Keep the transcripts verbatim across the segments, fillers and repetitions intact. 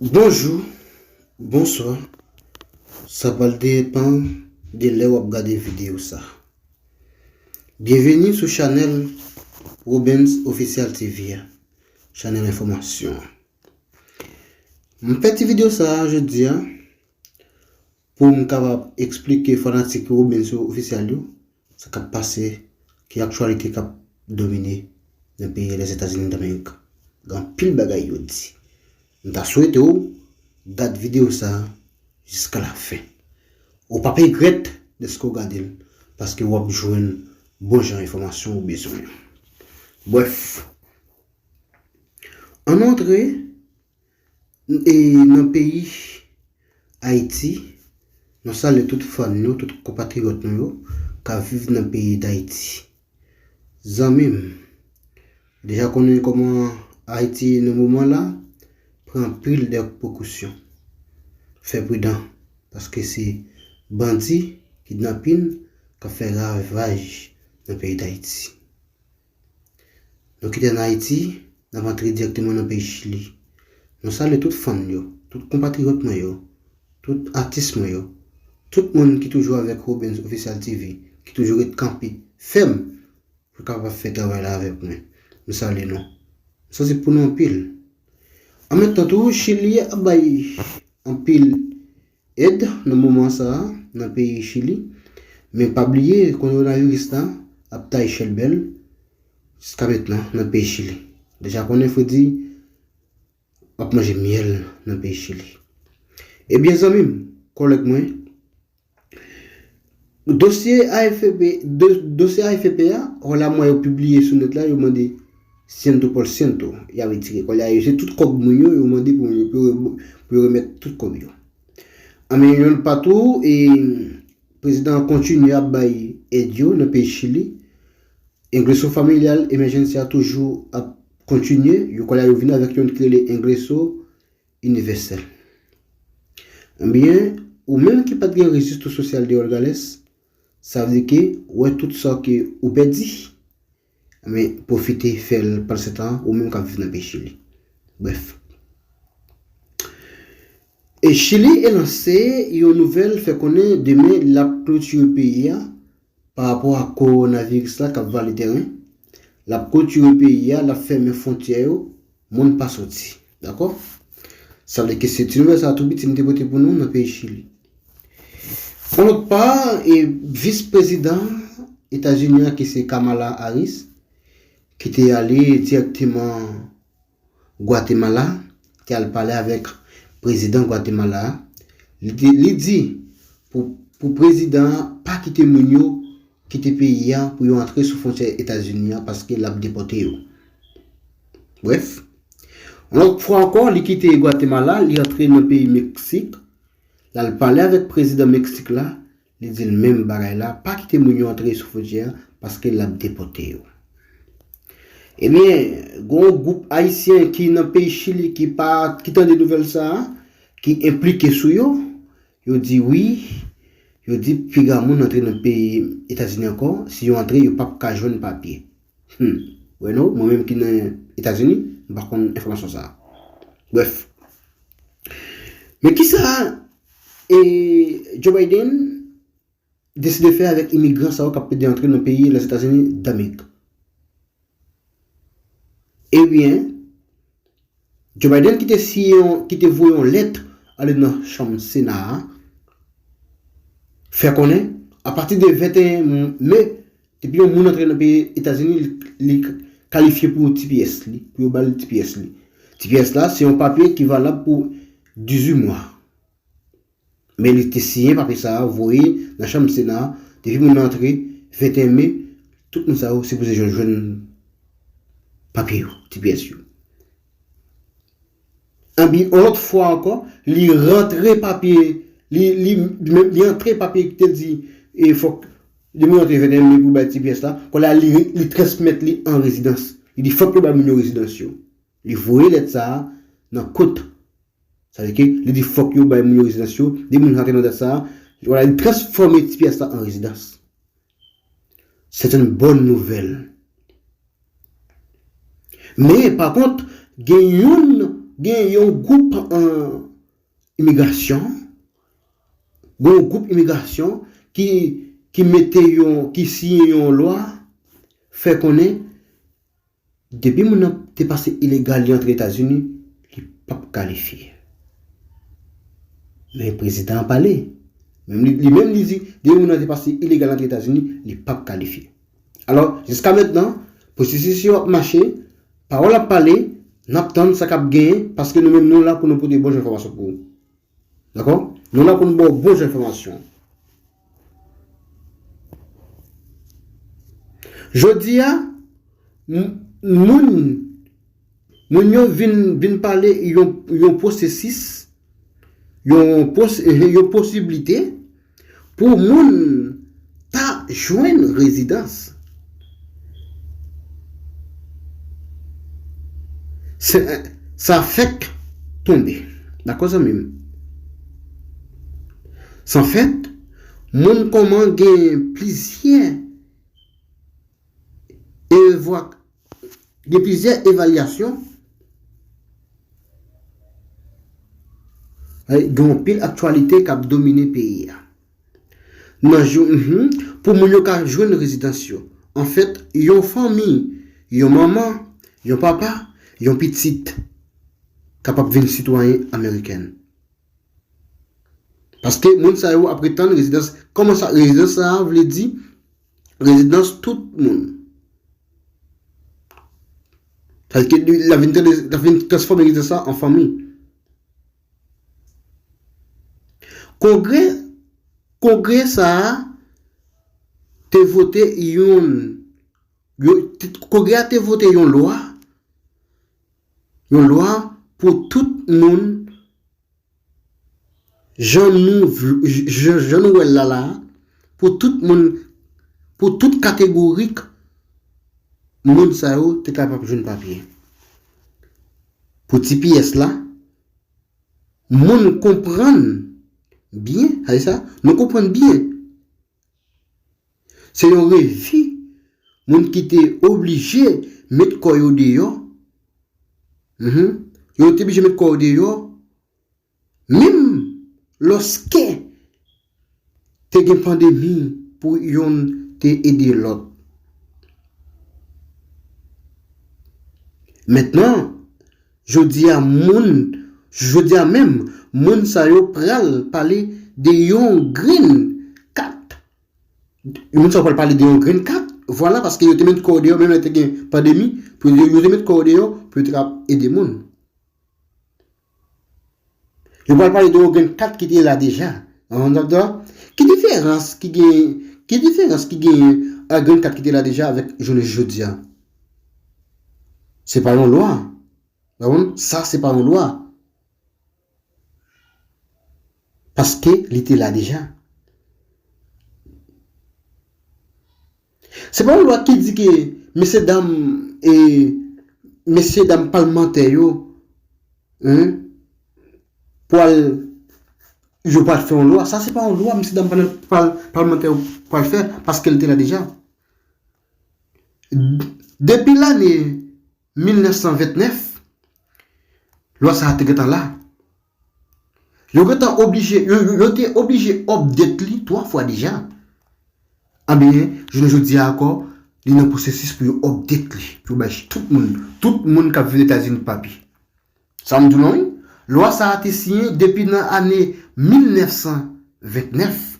Bonjou, bonswa. Sa pral depann de lè w ap gade videyo sa. Byenveni sou chanèl Robens Official T V a, chanèl enfòmasyon an. M fè ti videyo sa a jodi a pou m kapab eksplike fanatik Robens yo ofisyal yo sa k ap pase, ki aktyalite k ap domine nan peyi Lèzetazini Damerik. Gen anpil bagay yo di. M ta swete w gad videyo sa a jiska lafen. Ou p ap regrèt dèske w gade l, paske w ap jwenn bon jan enfòmasyon ou bezwen yo. Brèf, ann antre e nan peyi Ayiti, nou salye tout fan nou, tout konpatriyòt nou yo k ap viv nan peyi Dayiti. Zanmi m, deja konnen kòman Ayiti ye nan moman la, pran anpil de prekosyon. Fè pridan, paske se bandi, kidnapin k ap fè ravaj nan peyi Dayiti. Nou kite ann Ayiti, n ap antre dirèkteman nan peyi Chili. Nou salye tout fan yo, tout konpatriyòt mwen yo, tout atis mwen yo, tout moun ki toujou avèk Robens Official T V, ki toujou ret kanpe fèm pou kapab fè travay la avèk mwen. Nou salye nou. M santi pou nou anpil. An menm tan tou, Chili ap bay anpil èd nan moman sa a nan peyi Chili. Men pa bliye, kowonaviris la ap tay chèlbèl jiska mentnan nan peyi Chili. Deja konnen fredi ap manje myèl nan peyi Chili. Ebyen, zanmi m, kòlèg mwen, dosye A F P, do-, dosye A F P a, wè la mwen yo pibliye sou nèt la, yo mande siento por ciento, y a retire kòb la, yo se tout kòb moun yo, yo mande pou yo, pou yo, pou yo remèt tout kòb yo. Anben, yon lòt pa tou, e prezidan an kontinye ap bay èd yo nan peyi Chili. Ingreso Familiar Emergencia toujou ap kontinye, yo kwè la yo vin avèk yon ki rele Ingreso Universal. Anben, ou menm ki pa t gen Registro Social de Hogares, sa vle di ke ou wè tout sa ke ou pèdi, men pwofite fè l pandan se tan ou menm k ap viv nan peyi Chili. Brèf. E Chili e lanse yon nouvèl fè konnen demen l ap klotire peyi a pa rapò a kowonaviris la k ap vale tèren. L ap klotire peyi a, l ap fèmen fwontyè yo, moun pa soti. Dakò? Sa vle ke se ti nouvèl sa a tou piti m te pote pou nou nan peyi Chili. Yon lòt pa, e vis prezidan Etazini an ki se Kamala Harris, ki te ale dirèkteman Gwatemala, te al pale avèk prezidan Gwatemala a. Li di, li di pou, pou prezidan an pa kite moun yo kite peyi a pou yo antre sou fwontyè Etazini an paske l ap depòte yo. Brèf, yon lòt fwa ankò, li kite Gwatemala, li antre nan peyi Meksik, l al pale avèk prezidan Meksik la, li di l menm bagay la, pa kite moun yo antre sou fwontyè a, paske l ap depòte yo. Ebyen, gen yon gwoup ayisyen ki nan peyi Chili ki pa, ki tande nouvèl sa a, ki enplike sou yo, yo di wi, yo di piga moun antre nan peyi Etazini ankò, si yo antre, yo p ap ka jwenn papye. Hmm. Wè non, mwen menm ki nan Etazini, m pa konn enfòmasyon sa a. Brèf. Men kisa e Joe Biden deside fè avèk imigran sa yo k ap pede antre nan peyi Lèzetazini Damerik? Ebyen, Joe Biden ki te siyen yon, ki te voye yon lèt ale nan chanm Sena a, fè konnen, apati de venteyen me, depi yon moun antre nan peyi Etazini, li, li kalifye pou T P S li, pou yo ba l T P S li. T P S la, se yon papye ki valab pou dizuit mwa. Men li te siyen papye sa a, voye nan chanm Sena a, depi moun nan antre venteyen me, tout moun sa yo sipoze jwenn, jwenn papye yo, T P S yo. Anben, yon lòt fwa ankò, li rantre papye, li, li, li, li antre papye ki te di, e fòk, depi moun antre venteyen me pou bay T P S la, kounye a li, li transmèt li an rezidans. Li di fòk yo bay moun yo rezidans yo. Li voye lèt sa a nan kot. Sa vle di ke li di fòk yo bay moun yo rezidans yo, depi moun rantre nan dat sa a, vwala, li transfòme T P S la an rezidans. C'est une bonne nouvelle. Men, pa kont, gen youn gen yon gwoup an imigrasyon, gen yon gwoup imigrasyon ki, ki mete yon, ki siyen yon lwa, fè konnen depi moun nan te pase ilegal, li antre Etazini, li p ap kalifye. Men prezidan an pale. Menm li, li menm li di, depi moun nan te pase ilegal antre Etazini, li p ap kalifye. Alò, jiska mentnan, pwosesis yo ap mache, pawòl ap pale, n ap tann sa k ap genyen, paske nou menm nou la pou nou pote bon jan enfòmasyon pou ou. Dakò? Nou la pou n ba w bon jan enfòmasyon. Jodi a, m- moun, moun yo vin, vin pale yon, yon pwosesis, yon pwos- yon posiblite pou moun ta jwenn rezidans. Se, sa fèk tonbe. Dakò, zanmi m? Sa fèt, moun kòman gen plizyè evwa- gen plizyè evalyasyon. Gen anpil aktyalite k ap domine peyi a. Nan jou, mhm, pou moun yo ka jwenn rezidans yo. Anfèt, yon fanmi, yon manman, yon papa, yon pitit kapab vin sitwayen ameriken. Paske moun sa yo ap ret tann rezidans. Kòman sa, rezidans sa a vle di rezidans tout moun. Sa vle di ke li, l ap vin, li ap vin transfòme rezidans sa an fanmi. Kongrè, kongrè sa a te vote yon, yo, te- kongrè a te vote yon lwa, yon lwa pou tout moun, jan nou, jan, jan nou wè l la la, pou tout moun, pou tout kategorik moun sa yo te kapab jwenn papye. Pou T P S la, moun konprann byen, sa di sa, nou konprann byen. Se yon refi, moun ki te oblije met kò yo deyò. Mhm. Yo te oblije met kò yo deyò, menm lòske te gen pandemi pou yonn te ede lòt. Mentnan, jodi a moun, jodi a menm, moun sa yo pral pale de yon green card. Moun sa yo pral pale de yon green card. Vwala, paske yo te met kò yo deyò, menm lè te gen pandemi, pou yo, yo te met kò yo deyò pou yo te ka ede moun. Yo pral pale de yon green card ki te la deja. Ou konprann sa m di w la? Ki diferans ki gen, ki diferans ki genyen ant green card ki te la deja avèk jounen jodi a? Se pa yon lwa. Ou konprann? Sa se pa yon lwa. Paske li te la deja. Se pa yon lwa ki di ke mesye dam, e, mesye dam palmantè yo, hein, pral, yo pral fè yon lwa. Sa se pa yon lwa mesye dam pal- pal- palmantè yo pral fè, paske l te la deja. Depi lane mil nèf san vennèf, lwa sa a te gentan la. Yo gentan oblije, yo, yo te oblije update li twa fwa deja. Anben, jounen jodi a ankò, li nan pwosesis pou yo update li, pou yo bay tout moun, tout moun k ap viv Etazini papye. Sa m di w lan wi, lwa sa a te siyen depi nan ane mil nèf san vennèf.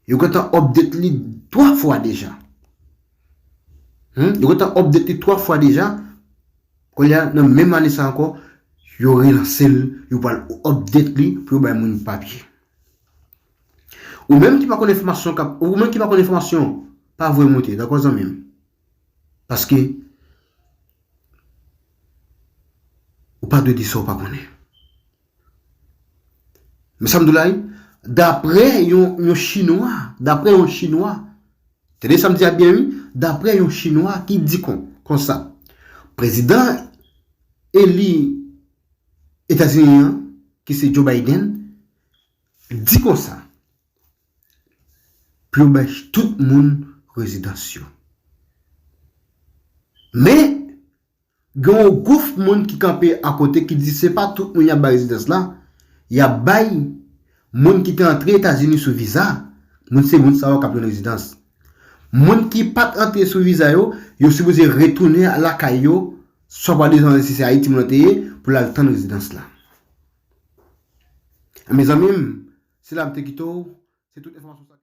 Yo gentan update li twa fwa deja. Hmm? Yo gentan update li twa fwa deja. Kounye a, nan menm ane sa ankò, yo relanse l, yo pral update li pou yo bay moun papye. Ou menm ki pa konn enfòmasyon k ap, ou menm ki pa konn enfòmasyon, pa voye monte, dakò, zanmi m? Paske ou pa dwe di sa ou pa konnen. Men sa m di w la, wi, daprè yon, yon Chinwa, daprè yon Chinwa, tande sa m di a byen, wi, daprè yon Chinwa ki di kon, konsa, prezidan eli Etazini an, ki se Joe Biden, di konsa, pou yo bay tout moun rezidans yo. Men, Gen yon gwoup moun ki kanpe akote ki di se pa tout moun y ap bay rezidans la, y ap bay moun ki te antre Etazini sou viza, moun se moun sa yo k ap jwenn rezidans. Moun ki pa t antre sou viza yo, yo sipoze retounen lakay yo, swa pa devan sisi Ayiti moun nan te ye, pou l al tann rezidans la. Mezanmi m, se la m te kite w, se tout enfòmasyon sa.